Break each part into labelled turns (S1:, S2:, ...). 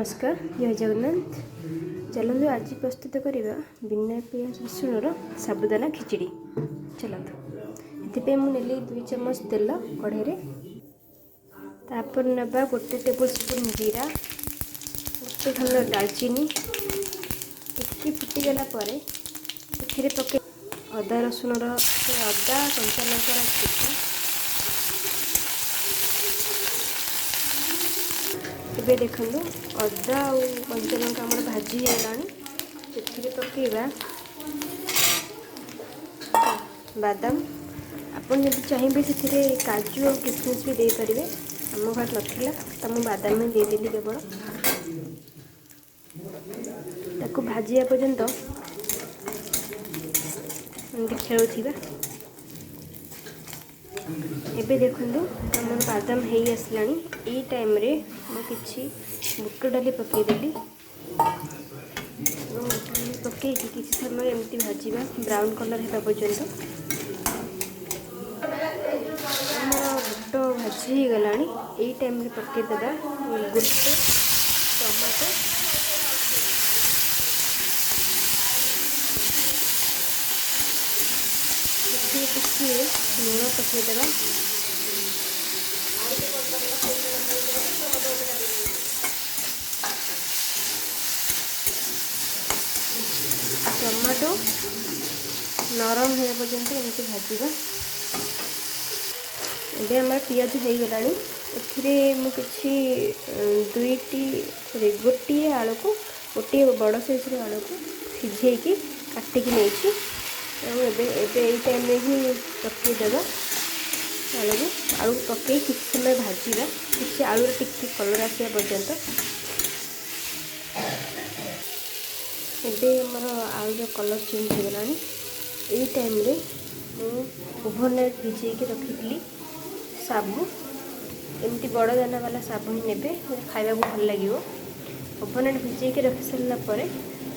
S1: ନମସ୍କାର, ଜୟ ଜଗନ୍ନାଥ। ଚାଲନ୍ତୁ, ଆଜି ପ୍ରସ୍ତୁତ କରିବା ବିନା ପିଆଜ ରସୁଣର ସାବୁଦାନା ଖିଚିଡ଼ି। ଚାଲନ୍ତୁ, ଏଥିପାଇଁ ମୁଁ ନେଲି 2 ଚାମଚ ତେଲ କଢ଼େଇରେ। ତାପରେ ନେବା 1 ଟେବୁଲ୍ ସ୍ପୁନ୍ ଜିରା, ଗୋଟେ ଖଣ୍ଡ ଡାଲଚିନି। ଟିକେ ଫୁଟିଗଲା ପରେ ଏଥିରେ ପକାଇ ଅଦା ରସୁଣର, ଅଦା କଞ୍ଚା ଲଙ୍କାର ଛେଚା। ଏବେ ଦେଖନ୍ତୁ, ଅଦା ଆଉ କଞ୍ଚା ଲଙ୍କା ଆମର ଭାଜି ହେଇଗଲାଣି। ସେଥିରେ ପକାଇବା ବାଦାମ। ଆପଣ ଯଦି ଚାହିଁବେ, ସେଥିରେ କାଜୁ ଆଉ କିସମିସ୍ ବି ଦେଇପାରିବେ। ଆମ ଘରେ ନଥିଲା ତ ମୁଁ ବାଦାମ ହିଁ ଦେଇଦେଲି କେବଳ। ତାକୁ ଭାଜିବା ପର୍ଯ୍ୟନ୍ତ ଏମିତି ଖେଳୁଥିବା। ଏବେ ଦେଖନ୍ତୁ, ଆମର ବାଦାମ ହେଇ ଆସିଲାଣି। ଏଇ ଟାଇମ୍ରେ ମୁଁ କିଛି ବୁଟ ଡାଲି ପକାଇଦେଲି ଏବଂ ବୁଟ ଡାଲି ପକାଇକି କିଛି ସମୟ ଏମିତି ଭାଜିବା, ବ୍ରାଉନ୍ କଲର୍ ହେବା ପର୍ଯ୍ୟନ୍ତ। ଆମର ବୁଟ ଭାଜି ହେଇଗଲାଣି। ଏଇ ଟାଇମ୍ରେ ପକାଇଦେବା ଗୋଟେ ଟମାଟୋ। ସେଥିରେ ଟିକିଏ ଲୁଣ ପକାଇଦେବା। ଟମାଟୋ ନରମ ହେବା ପର୍ଯ୍ୟନ୍ତ ଏମିତି ଭାଜିବା। ଏବେ ଆମର ପିଆଜ ହେଇଗଲାଣି। ଏଥିରେ ମୁଁ କିଛି ଦୁଇଟି, ସରି, ଗୋଟିଏ ଆଳୁକୁ, ଗୋଟିଏ ବଡ଼ ସାଇଜ୍ର ଆଳୁକୁ ସିଝେଇକି କାଟିକି ନେଇଛି ଏବଂ ଏବେ ଏଇ ଟାଇମ୍ରେ ହିଁ ପକାଇଦେବା ଆଳୁକୁ। ଆଳୁକୁ ପକାଇ କିଛି ସମୟ ଭାଜିବା, କିଛି ଆଳୁର ଟିକେ କଲର୍ ଆସିବା ପର୍ଯ୍ୟନ୍ତ। ଏବେ ଆମର ଆଳୁର କଲର୍ ଚେଞ୍ଜ ହେଇଗଲାଣି। ଏଇ ଟାଇମ୍ରେ ମୁଁ ଓଭରନାଇଟ୍ ଭିଜେଇକି ରଖିଥିଲି ସାବୁ। ଏମିତି ବଡ଼ ଦାନା ବାଲା ସାବୁ ହିଁ ନେବେ, ଖାଇବାକୁ ଭଲ ଲାଗିବ। ଓଭରନାଇଟ୍ ଭିଜେଇକି ରଖି ସାରିଲା ପରେ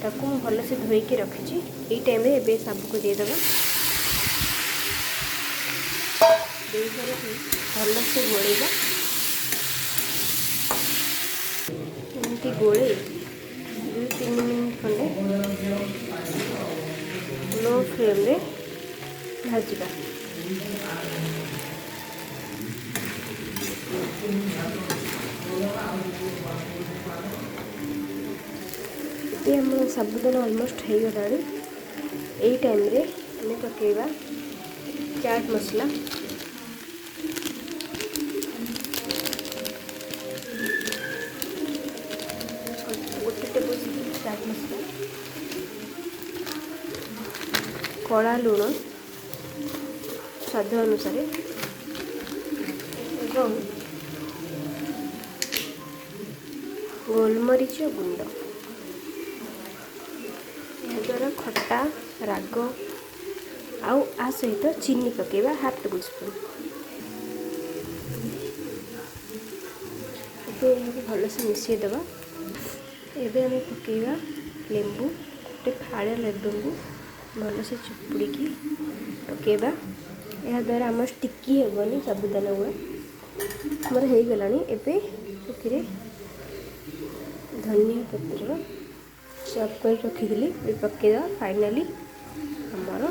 S1: ତାକୁ ମୁଁ ଭଲସେ ଧୋଇକି ରଖିଛି। ଏଇ ଟାଇମ୍ରେ ଏବେ ସାବୁକୁ ଦେଇଦେବା। ଦେଇସାରିକି ଭଲସେ ଗୋଳେଇବା। ଏମିତି ଗୋଳେଇ 2-3 ମିନିଟ୍ ଖଣ୍ଡେ ଲୋ ଫ୍ଲେମ୍ରେ ଭାଜିବା। ଏବେ ଆମର ସାବୁଦାନା ଅଲମୋଷ୍ଟ ହେଇଗଲାଣି। ଏଇ ଟାଇମ୍ରେ ଆମେ ପକାଇବା ଚାଟ୍ ମସଲା। 1 ଟେବୁଲ୍ ସ୍ପୁନ୍ ଚାଟ୍ ମସଲା, କଳା ଲୁଣ ସ୍ୱାଦ ଅନୁସାରେ ଏବଂ ଗୋଲମରିଚ ଗୁଣ୍ଡ। ଏହାଦ୍ୱାରା ଖଟା, ରାଗ ଆଉ ଆ ସହିତ ଚିନି ପକାଇବା ହାଫ୍ ଟେବୁଲ୍ ସ୍ପୁନ୍। ଏବେ ଏହାକୁ ଭଲସେ ମିଶାଇ ଦେବା। ଏବେ ଆମେ ପକାଇବା ଲେମ୍ବୁ। ଗୋଟେ ଫାଳେ ଲେମ୍ବୁକୁ ଭଲସେ ଚିପୁଡ଼ିକି ପକାଇବା। ଏହାଦ୍ୱାରା ଆମର ଷ୍ଟିକି ହେବନି ସାବୁଦାନା ଗୁଡ଼ା। ଆମର ହେଇଗଲାଣି। ଏବେ ସେଥିରେ ଧନିଆ ପତ୍ର ଚପ୍ କରି ରଖିଥିଲି, ଏବେ ପକାଇଦେବା। ଫାଇନାଲି ଆମର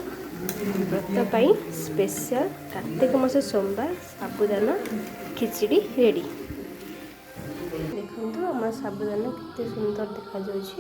S1: ବ୍ରତ ପାଇଁ ସ୍ପେଶାଲ କାର୍ତ୍ତିକ ମାସ ସୋମବାର ସାବୁଦାନା ଖିଚିଡ଼ି ରେଡ଼ି। ଦେଖନ୍ତୁ, ଆମର ସାବୁଦାନା କେତେ ସୁନ୍ଦର ଦେଖାଯାଉଛି।